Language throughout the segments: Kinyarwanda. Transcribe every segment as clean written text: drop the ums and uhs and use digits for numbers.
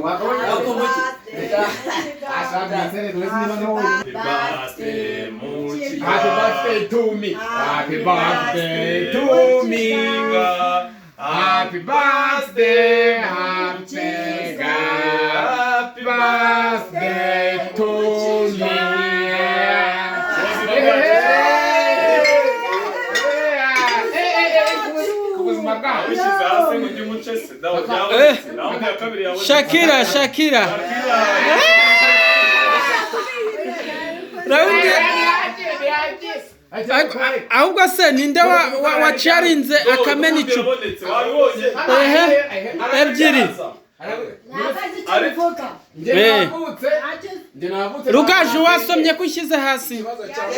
Happy birthday, Mukiga. Happy birthday to me. Happy birthday to me. Happy birthday, happy happy birthday to me. Ku buzima bwawe. Wishyize hasi ngo ujye umuce se dawe byabonetse, round ya kabiri yabonetse. Shakira, Shakira, round. Ahubwo se ninde wacarinze akamena icupa? Yabonetse, wabibonye? Ehe, ebyiri. Njye navutse, njye navutse. Rugaju, wasomye ko ushyize hasi?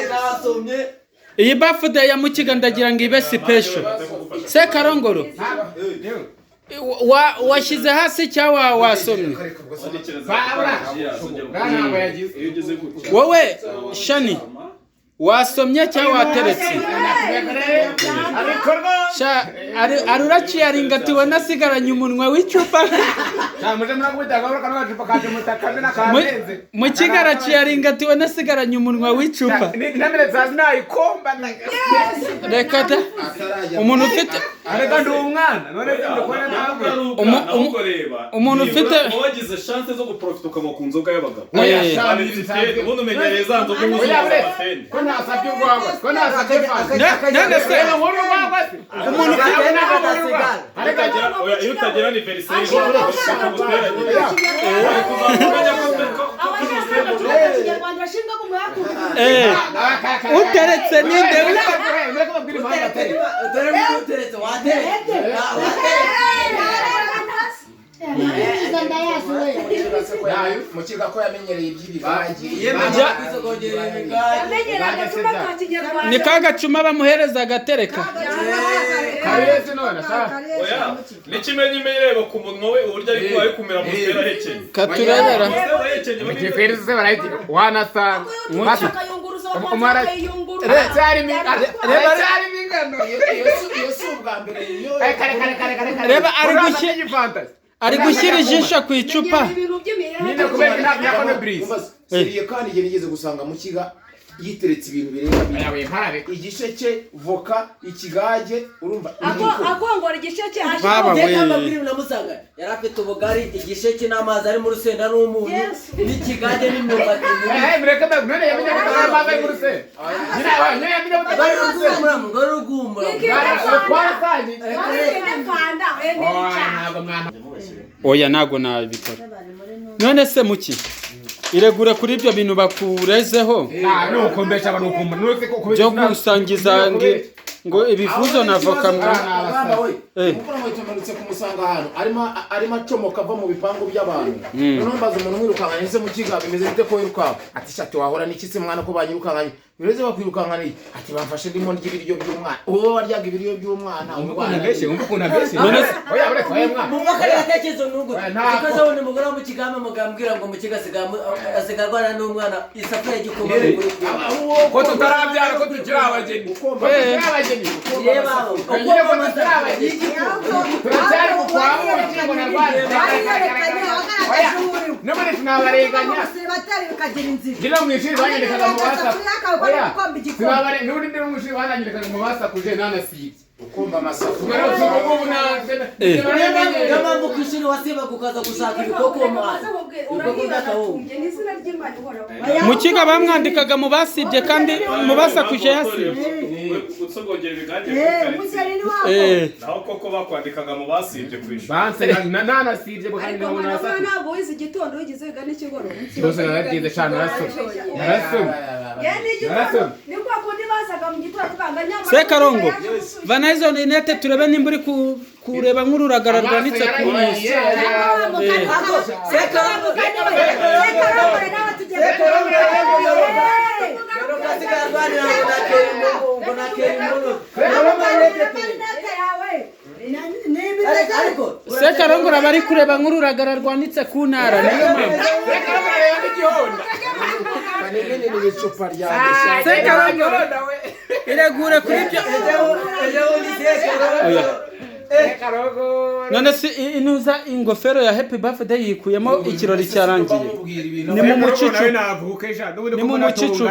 Nasomye. Iyi birthday ya Mukiga ndagira ngo ibe special. Sekarongoro, washyize hasi cyangwa wasomye? Ntabwo yagize. Iyo ugeze gutya. Wowe Shani, wasomye cyangwa wateretse? Ariko rwose. Sha, ari uraciyaringa, tubona asigaranye umunwa w'icupa. Muje murakubita agahoro kano gacupa kaje mutakamena kandenze. Mukiga araciyaringa, tubona asigaranye umunwa w'icupa. Ntamere zazi nayikomba. Reka da, umuntu ufite Areka, ndi umwana none se ndi kubona ntabwo. Ahubwo reba, Umuntu nibura uba wagize chance zo guprofita ukanywa ku nzoga y'abagabo. Ubundi umenyereye za nzoga Oya, nk'uzo buretse. z'abatende. Ko ntasabye urwagwa, ko ntasabye fanta. None se Reba nkuru urwagwa se. Umuntu ufite Iyo oya, iyo utagira anniversaire guteranye umenya ko Uteretse ninde? Mureke babwire impamvu atari. Dore uteretse, wateretse. Mukiga ko yamenyereye iby'ibigage. Yemeje kwisogongera ibigage. Ni ka gacuma bamuhereza agatereka. Kabese none sha. Oya, n'ikimenyimenyi, reba ku munwa we uburyo ari kumera mu mutera ahekenye. Katurebera. Mutera ahekenye. Mukiferi se barayiti wanasanga. Aracyarimo ingano. Iyo si ubwa mbere iyo. Kare kare kare kare kare. Reba, ari Igifantasi. Ari gushyira ijisho ku icupa. Nyine kubera ntabwo yakono brise. Sérieux, kandi igihe nigeze gusanga Mukiga yiteretse ibintu birenga bine. Yawe mparabe. Igisheke, voka, ikigage, urumva. Akongora igisheke. Baba we. Njye amabwiriza namusanga yari afite ubugari, igisheke n'amazi ari mu rusenda n'umunyu n'ikigage n'imyumbati. Eh, mureke none yamenye ko amazi ari mu rusenda. Nyine nyine yamenye ko Rwari ari mu rusenda. rugumbura, rwari rugumbura. Twarasangiye. Ntabwo mwana. Oya, ntabwo nabikora. None se Muki, iregure kuri ibyo bintu bakurezeho. Ah, nuko mbesha abantu ukumva nuko ko Byo gusangiza ngo ibifuzo na voka mwa. Mwana we, Eh. umukuru wawe tumanutse kumusanga ahantu arimo acomoka ava mu bipangu by'abantu. Noneho mbaza umuntu wirukankanye: "Ese Mukiga, bimeze bite ko wirukanka?" Ati: "Shati wahora n'iki se mwana ko banyirukankanye?" "Bireze bakwirukankaniye?" Ati: "Bamfashe ndimo ndya ibiryo by'umwana." Uwo waryaga ibiryo by'umwana, Ukuntu abeshye, wumva ukuntu abeshye. None se- Oya, uretse, oya mwana. Mu mwaka gatekerezo nugu. Oya, ntabwo. Ikaze wundi mugore wo mu kigamba mugambwira ngo Mukiga asigaye arwana n'umwana isafuriya y'igikoma mu Ko tutarabyara, ko tukiri abageni, ko tukiri abageni. Reba. Nyine ko tukiri abageni, turacyari mu kwa buki ngo narware. Oya, n'ubundi sinabarenganya. Njye no mu ishuri banyandikaga mu basaku. Oya, n'ubundi ndi mu ishuri bananyandikaga mu basakuje nanasibye. Ukumva amasafuriya. Ubwo rero ubu ngubu nanze. Niyo mpamvu ku ishuri wasibaga ukaza gushaka ibikoko mu mazi, ibikoko by'akawunga. Mukiga bamwandikaga mu basibye kandi mu basakuje yasibye. Gusogongera ibigage muri karitsiye. Naho koko bakwandikaga mu basibye ku ishuri. Banse nanasibye kandi Ariko nkabona mwana nasaku. Ntabwo wize igitondo, wigeze wiga n'ikigoroba. Byose narabyize cyane, narasomye, narasomye. Narasomye. Ni kwa kundi bazaga mu gitondo tukanga nyamara. Sekarongo, vana izo rinete turebe nimba uri kureba nk'ururagara rwanditse ku ntuzi. Sekarongo asigaye arwanira ngo nakera imbuno. Ariko Sekarongo aba ari kureba nk'ururagara rwanditse ku ntara, niyo mpamvu. Reka barareba n'igihonda. Kanini ni icupa ryanjye. Sekarongo, iregure kuri ibyo. Ejo bundi Sekarongo Oya. None se inuza ingofero ya happy birthday yikuyemo ikirori cyarangiye. Ni mu mucicu. Ni mu mucicu.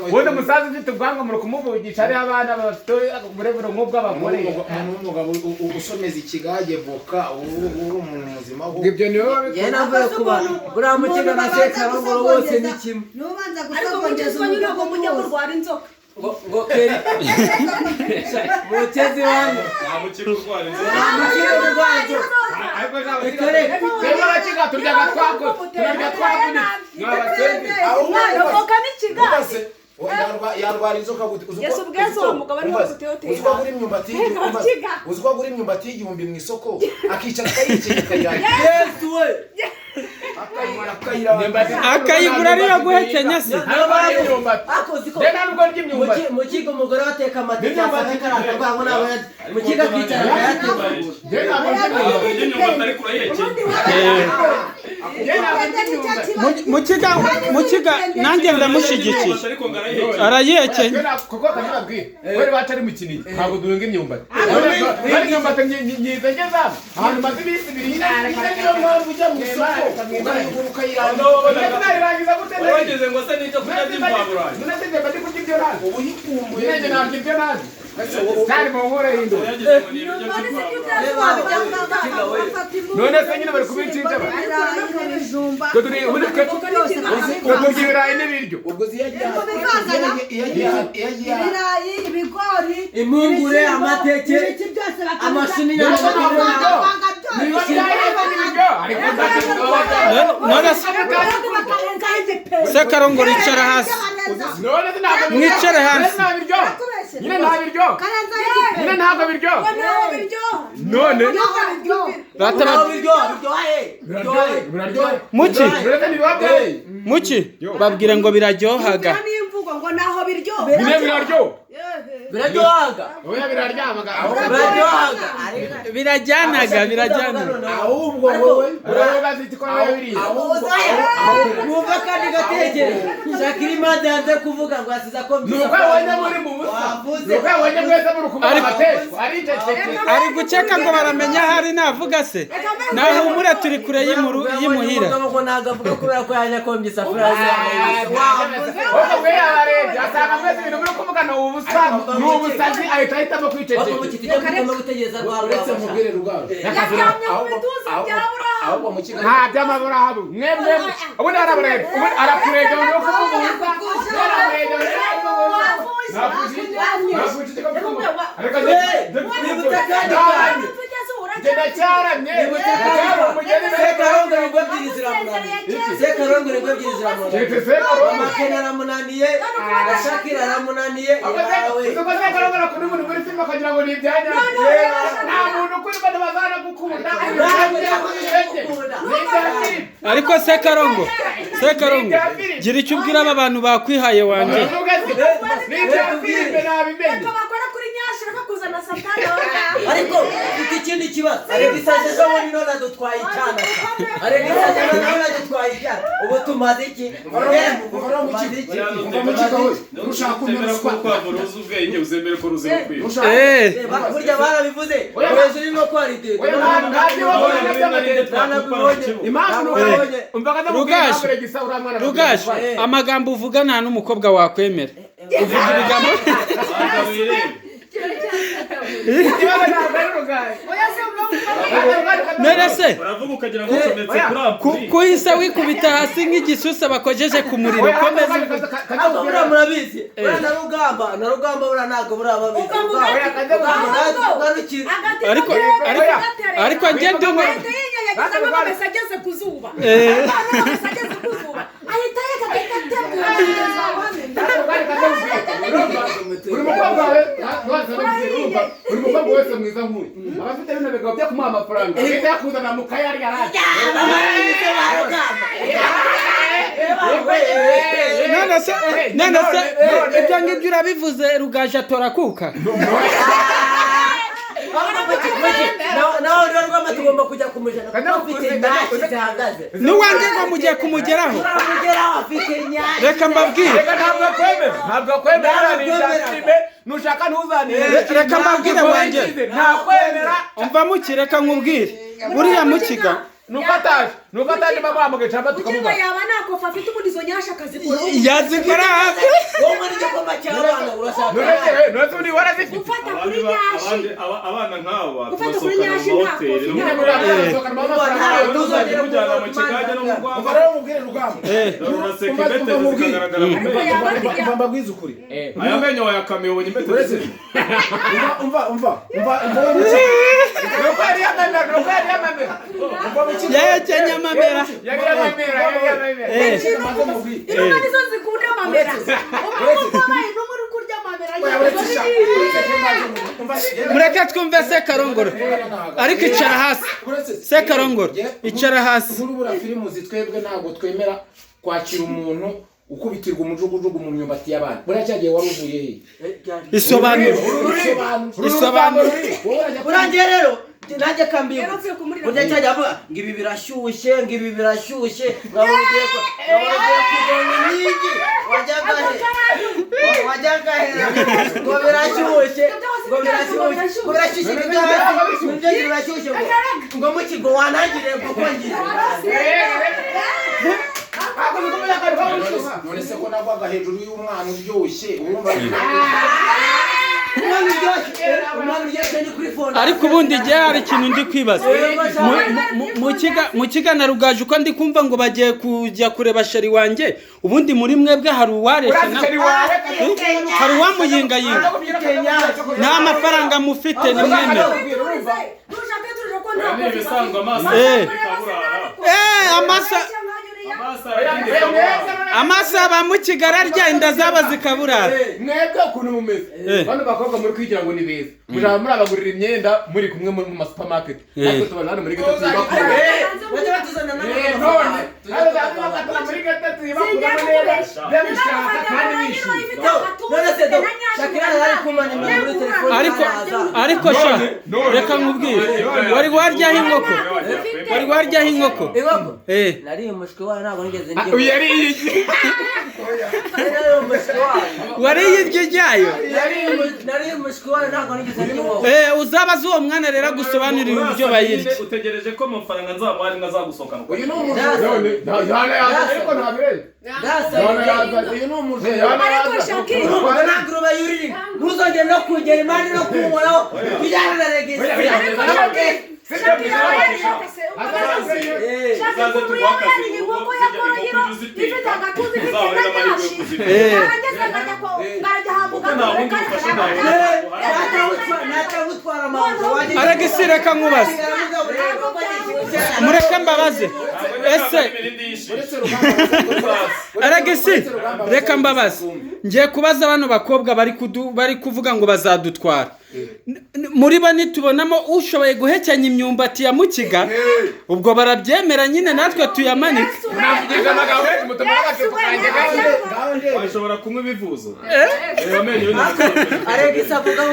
Ubundi umusaza ufite ubwanwa muri kumuvugisha ari abana bafite uburebure nk'ubw'abagore. Umuntu w'umugabo usomeza ikigage voka uri umuntu muzima. Ibyo niwe wabikora. Navuye kuba buriya mukiga na Sekarongoro bose ni kimwe. Ariko mugezwa nyine ngo mujye kurwara inzoka. Ngo keri mutezi wanyu nta mukiri urwara inzoka. Nta mukiri urwara inzoka. Twebwe abakiga turyaga turarya twavunitse. Voka n'ikigage. Yarwara inzoka gute? Uzi ko agura imyumbati y'igihumbi mu isoko akicara akayikeka akayirangiza. Yesu we! Akayigura ariyo guhekenya se. Mukiga umugore ateka amateke asanga ngo nabo mukiga akicara akayateka. Mukiga nanjye ndamushyigikiye arayihekenya kuko akabwira we baca ari mu kinigi ntabwo duhinga imyumbati bari imyumbati nyiza ngeza ahantu maze iminsi ibiri nyine niyo mpamvu ujya mu isoko ukayigura ukayirangiza. Nayirangiza gute? Wageze ngo se n'ibyo kurya by'imvaburayi. None se ndeba ndi kurya ibyo nazi. Ubu uyikumbuye. Nyine ntabwo ibyo nazi. Kandi mu nkore y'induru. None se nyine bari kubicinja ba. Twe turya ibirayi n'ibiryo. Ubwo ibirayi, ibigori, impungure, amateke, amashu n'inyama. None se Sekarongoro icara hasi. Mwicare hasi. Nyine nta biryo. Nyine ntabwo biryo. None Muki muki babwire ngo biraryohaga. Ngo naho biryoha. Nyine biraryoha. Biraryohaga. Oya biraryamaga. Biraryohaga. Birajyanaga birajyanaga. Ahubwo wowe Mwumva kandi gatekereza. Shakira impande yanze kuvuga ngo asize ko mbisa. Nuko abonye muri mu busa. Nuko abonye mwese muri kuvuga amateshwa. Ari gukeka ngo baramenya ahari navuga se. Nahumura turi kure y'imuhira. Ngo ntabwo avuga kubera ko yajya kombya isafuriya. Ahubwo mwe yabarebye asanga mwese ibintu muri kuvuga ni ubusa. Ni ubusazi ahita ahitamo kwicecekera. Uretse mubwire Rugaju. Ahubwo mukiga nta by'amaburahabu mwebwe ubundi araburebye ubundi arakurebye ngo kuvuga ubusa. Sekarongoro ingwe ebyiri ziramunaniye. Makena aramunaniye, Shakira aramunaniye. Sekarongoro akunda umuntu muri filime akagira ngo ni ibyanya. Nta muntu ukunda bazanagukunda. Ariko Sekarongoro, Sekarongoro gira icyo ubwira aba bantu bakwihaye wanjye. Ni ibya filime nabimenye. Ariko mfite ikindi kibazo. Ariko ejo bundi none adutwaye icyana. Ariko ejo none adutwaye icyana. Ubu tumaze iki? Uzemera ko urukwavu ruzi ubwenge uzemere ko ruzi rukwiye. Burya barabivuze. Hejuru y'inkoko hari idedo. Rugaju, amagambo uvuga nta n'umukobwa wakwemera. Uvuga ibigambo. None se kuhise wikubita hasi nk'igisusa bakojeje ku muriro komeza. Buriya murabizi buriya na Rugamba na Rugamba buriya ntabwo buriya babizi. Ariko ariko njye ndumva ageze ku zuba. Ahita Buri mukobwa wese mwiza nk'uyu aba afite bino bigabo byo kumuha amafaranga ahita yakuzana mu kayarya. None se ibyo ngibyo urabivuze Rugaju atora kuka. Nawe rero Rugamba tugomba kujya kumujana kuko afite nyashyi zihagaze. N'uwanjye ngo mugiye kumugeraho. Turamugeraho afite nyashyi. Reka mbabwire. Ntabwo akwemera. Ntabwo akwemera ni ibya filime. Nushaka ntuzanire. Reka mbabwire wanjye. Ntakwemera. Umva muki, reka nkubwire. Buriya mukiga Nuko ataje bamuhamagaye cyangwa Mukiga tukamubaza. yaba nta kofa afite ubundi izo nyasha akazikora. Yazikora hafi. Wowe muri igikoma cy'abana urashaka. None undi warazifite. Gufata kuri nyashi. Abana nk'aba Gufata kuri tubasohokana nyashi mu nta mahoteli kofi. no mu Ntuzongere kujyana mu kigage no mu Umva rwanda. rero mubwire Rugamba. Uraseka imbetezi zikagaragara mu menyo. Umva mbabwize ukuri. Aya menyo wayakamiye ubonye imbetezi. Umva umva umva umva. Nuko yari yamamera. Umva mukiga. Yahekenye amamera. Yari yamamera. Inuma nizo zikunda amamera. Ubu wabaye inuma uri kurya amamera. Mureke twumve Sekarongoro. Ariko icara hasi. Sekarongoro icara hasi. Nkuru filimu twebwe ntabwo twemera kwakira umuntu ukubitirwa umujugujugu mu myumbati y'abana. Buriya cyagiye wari uvuye he? Isobanuro. Urangiye rero nanjye kambiye. Burya cyajya avuga ngo ibi birashyushye, ngo ibi birashyushye, nkabona ugiye kugonga inkingi, wajyaga he ngo birashyushye, ngo birashyushye, ngo birashyushye ibyo hasi, ibyo birashyushye ngo mukigo wanangire kuko ngiye. None se ko nagwaga hejuru y'umwana uryoshye urumva. Ariko ubundi igihe hari ikintu ndi kwibaza Mukiga na Rugaju, uko ndi kumva ngo bagiye kujya kureba sheri wanjye, ubundi muri mwebwe hari uwaresha, hari uwamuyingayinga, nta mafaranga mufite ni mwemera. Amaso aba Mukiga ararya inda zaba zikaburara. Mwebwe ukuntu mumeze bano bakobwa muri kwigira ngo ni beza, mujaba murabagurira imyenda muri kumwe mu ma supermarket, natwe tubana hano muri gatatu bakuru. Ariko sha reka nkubwire, wari waryaho inkoko, wari waryaho inkoko. Nari umushwi wayo ntabwo nigeze Wariye iryo ryayo. Nari umushwi wayo ntabwo nigeze ndya. Uzabaze uwo mwana rero agusobanurira uburyo bayirya. Utegereje ko amafaranga nzamuha ari nkazagusohokana. Uyu ni umujura. Uyu ni umujura. Ariko Shakira ntabwo bayurira. Ntuzongere no kugera imari no kunkoraho. Tujyane na regisi. Shakira yariye inkoko ya korohiro ifite agatuza ifite na nyashi. Yarageze ngarajya hambuka. Aragisi reka nkubaze. Mureke mbabaze. Ese Aragisi reka mbabaze. Ngiye kubaza bano bakobwa bari kuvuga ngo bazadutwara. Muri bo nitubonamo ushoboye guhekenya imyumbati ya Mukiga, ubwo barabyemera nyine natwe tuyamanike. Washobora kunywa ibivuzo. Aregisa avuga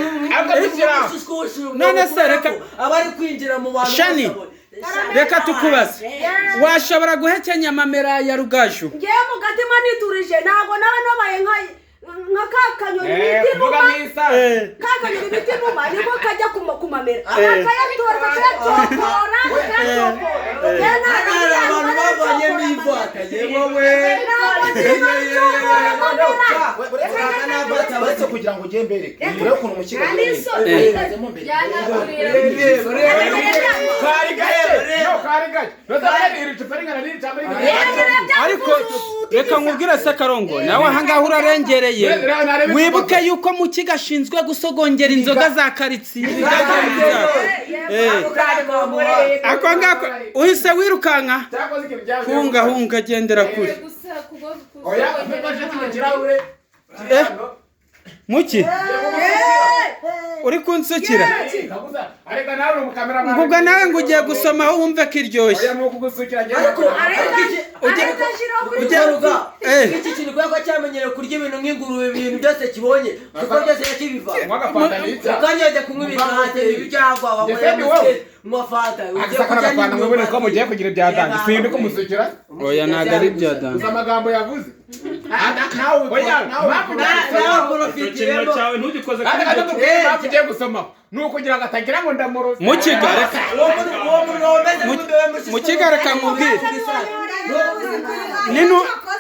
None se reka abari kwinjira mu bantu. Shani reka tukubaze, washobora guhekenya amamera ya Rugaju? Ngiye mu gatima niturije ntabwo naba nabaye nka kakanyoni bita inuma, kakanyoni bita inuma niko kajya kumamera bakayatora bakayatokora bakayatokora. Abantu bavanyemo ivata yewe. Uretse kugira ngo ugende mbereke urebe ukuntu Mukiga Ariko reka nkubwire Sekarongo, nawe ahangaha urarengereye. Wibuke yuko Mukiga ashinzwe gusogongera inzoga za karitsiye. Ako ngako uhise wirukanka hunga hunga gendera kure. Muki uri kunsukira ngubwo nawe ngo ugiye gusoma aho wumve ko iryoshye. Iki kintu kubera ko cyamenyereye kurya ibintu nk'ingurube, ibintu byose kibonye kuko byose yakibiva ukanya wajya kunywa ibikate ibyagwa wanyweye nywa fanta ugiye kurya n'imyumbati. Mugiye kugira ibya danje sindi kumusukira. Oya ntabwo ari ibya danje. Gusa amagambo yavuze. Nawe Oya, nawe Nawe Icyo kinwa profitiyemo. cyawe ntugikoze Kandi kuri gato moto. tubwire impamvu ugiye gusomaho ni ukugira ngo atagira ngo ndamuroze. Mukiga, reka Uwo muriro wameze nk'undi Mukiga, reka nkubwire.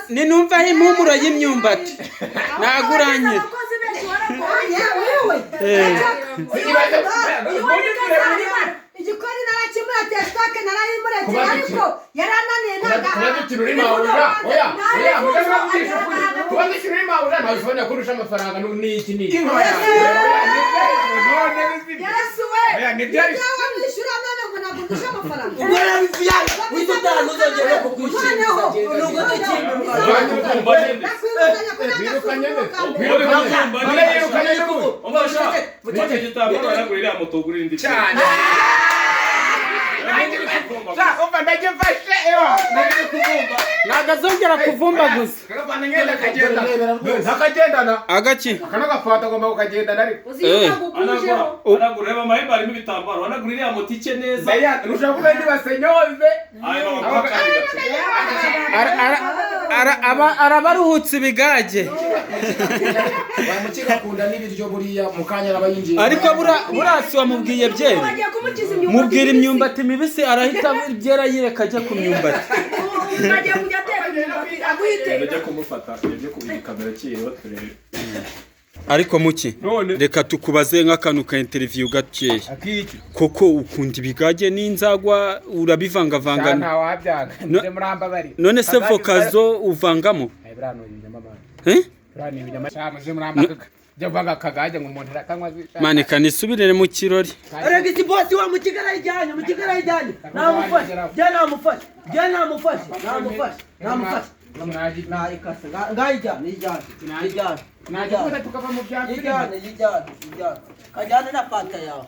Ninumvaho impumuro y'imyumbati ntabwo uranyira. Abakozi benshi warakoye. Igikoni narakimuratiye, sitoke narayimuretiye, ariko yarananiye ntabwo. Kuba dukina uri mabuja, oya oya, muze mwavugisha ukuri, kuba dukina uri mabuja ntawe ushobora kurusha amafaranga n'iki n'iki. None bizibyo. Yesu we! Oya, nibyo ari- Ibyawe mwishyura none ngo ntabwo ndusha amafaranga. Ubwo yarabivuyanga wihita utaha ntuzongere no kukwishyura. Nubwo tukimba. Nakwirukanye kuri Wirukanye nde? agasuzuguro ka mbere. Wirukanye nde? Wirukanye nde? Umfasha. Ufate igitambaro uhanagure iriya moto ugure indi. Cyane. Sha, umva ndagifashe ewa. Ntabwo azongera kuvumbaguza. Kagafana ngenda kagendana. Ntakagendana. Agaki? Akano gafata agomba kukagendana ariko. Uzi iyo ntagukujeho. Hanagura, reba amahembe harimo ibitambaro, hanagura iriya moto ike neza. Ndaya, nushaka kuba ndi basenyoze. Ayo baguha akandi gace. Arabaruhutse ibigage. Mukiga akunda n'ibiryo, buriya mu kanya araba yinjiye. Ariko burasi wamubwiye byeri. Bagiye kumukiza imyumbati. Mubwira mibisi. Imyumbati mibisi arahita byera yireka ajya ku myumbati. Ubu bagiye kujya ateka imyumbati aguhite. Bajya kumufata ibyo kubika kamera kireba turebe. Ariko muki, None. reka tukubaze nk'akantu ka interview gakeya. Akiki. Koko ukunda ibigage n'inzagwa, urabivangavanga? Nta wabyanga. Nje murambabari. None se voka zo uvangamo? Ay, buriya ni ibinyama man. Eh? Buriya ni ibinyama. Sha, muze murambaka. Jya kuvanga akagage ngo umuntu arakanywa. Mane kanisubirire mu kirori. Erega isi bosi wa Mukiga arayijyanye, Mukiga arayijyanye. Namufashe, jya namufashe, jya namufashe, namufashe, namufashe. Nayikase, ngayijyane, yijyane, yijyane. Najya tukava mu bya filime. Yijyane, yijyane, yijyane. Kajyane na fanta yawe.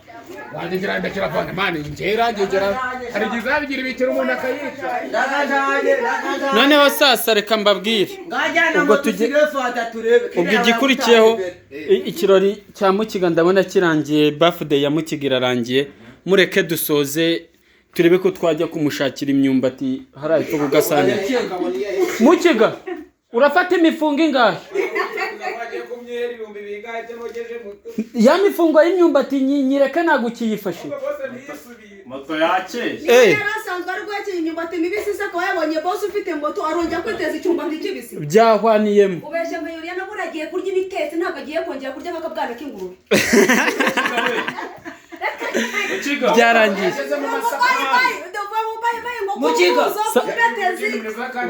Wanjye ngira ndakira fanta man, ngera ngera hari igihe uzabigira ibikira umuntu akayica. Ndakajyane, ndakajyane. Noneho sasa reka mbabwire. Ngajyana Ubwo ngo dusigire fanta turebe. Ubwo igikurikiyeho, ikirori cya Mukiga ndabona kirangiye, birthday ya Mukiga irarangiye. Mureke dusoze turebe ko twajya kumushakira imyumbati hariya epfo ku gasane. Mukiga, urafata imifungo ingahe? Wagiye kumyera 2000 byo nogeje muto. Ya mifungo y'imyumbati nyireke ntabwo ukiyifashe. Bose ntiyisubiye. Moto yakeye. Niba yari asanzwe ari guhekenya imyumbati mibisi se, akaba yabonye bosi ufite moto, arongera kwiteza icyumbati kibisi? Byahwaniyemo. Ubeshya nka Yuriya nabwo agiye kurya ibitetse, ntabwo agiye kongera kurya nk'akabwana k'ingurube. Mukiga. Byarangiye. Mukiga.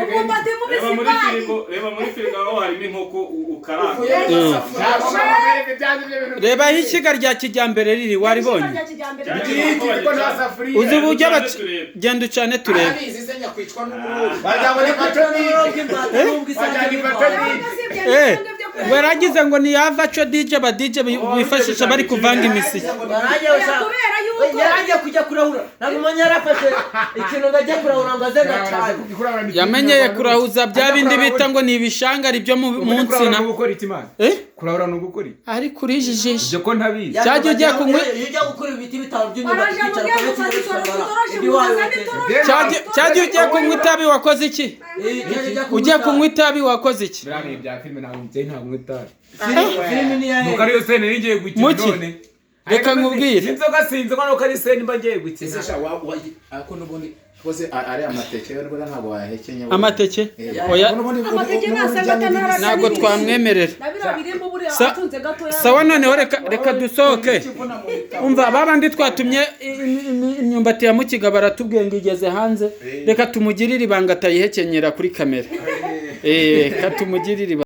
Umwumbati Reba mubisi muri bayi. firigo, reba muri firigo aho harimo inkoko ukaranga. Reba aho ishyiga rya kijyambere riri, waribonye? Uzi uburyo genda ucane turebe. Arabizi se nyakwicwa n'uburuzi. Wagira ngo ni pato. Waragize ngo ni yava co DJ ba DJ bifashisha bari kuvanga imisiki. Kubera yuko Yarangiye kujya kurahura, ntabwo umenya yarafashe ikintu ngo ajye kurahura ngo aze gacanye. Yamenyeye kurahuza bya bindi bita ngo ni ibishangari byo mu nsina. Gukora iki man? Eh? Kurahura ni ugukora iki? Ariko urijijisha. Ibyo ko ntabizi. Cyajya ugiye kunywa- Iyo ujya gukora ibiti bitanu by'imyumbati Waraje ukicara mubwira ukabona ngo kimwe ufate ukabara itoroshi, indi wayo muzane uteze. itoroshi. Cyajya ugiye kunywa itabi wakoze iki? Ugiye kunywa itabi wakoze iki? Biriya ni ibya filime, ntabwo mubyeyi ntabwo nywa itabi. Filimi ni iya Nuko ariyo sene nari ngiye gukina Muki. none. Reka nkubwire. Inzoga sinzi ko nuko ari sene mba ngiye gukina. Ese sha wa ako n'ubundi rwose ari amateke yo n'ubundi ntabwo wayahekenya. Amateke? Oya. Amateke nasanga atanarasa. Ntabwo twamwemerera. Na biriya birimba buriya atunze gatoya. Sawa, noneho reka dusohoke. Umva, babandi twatumye imyumbati ya Mukiga baratubwiye ngo igeze hanze. Reka tumugirire ibanga atayihekenyera kuri kamera. Reka tumugirire ibanga.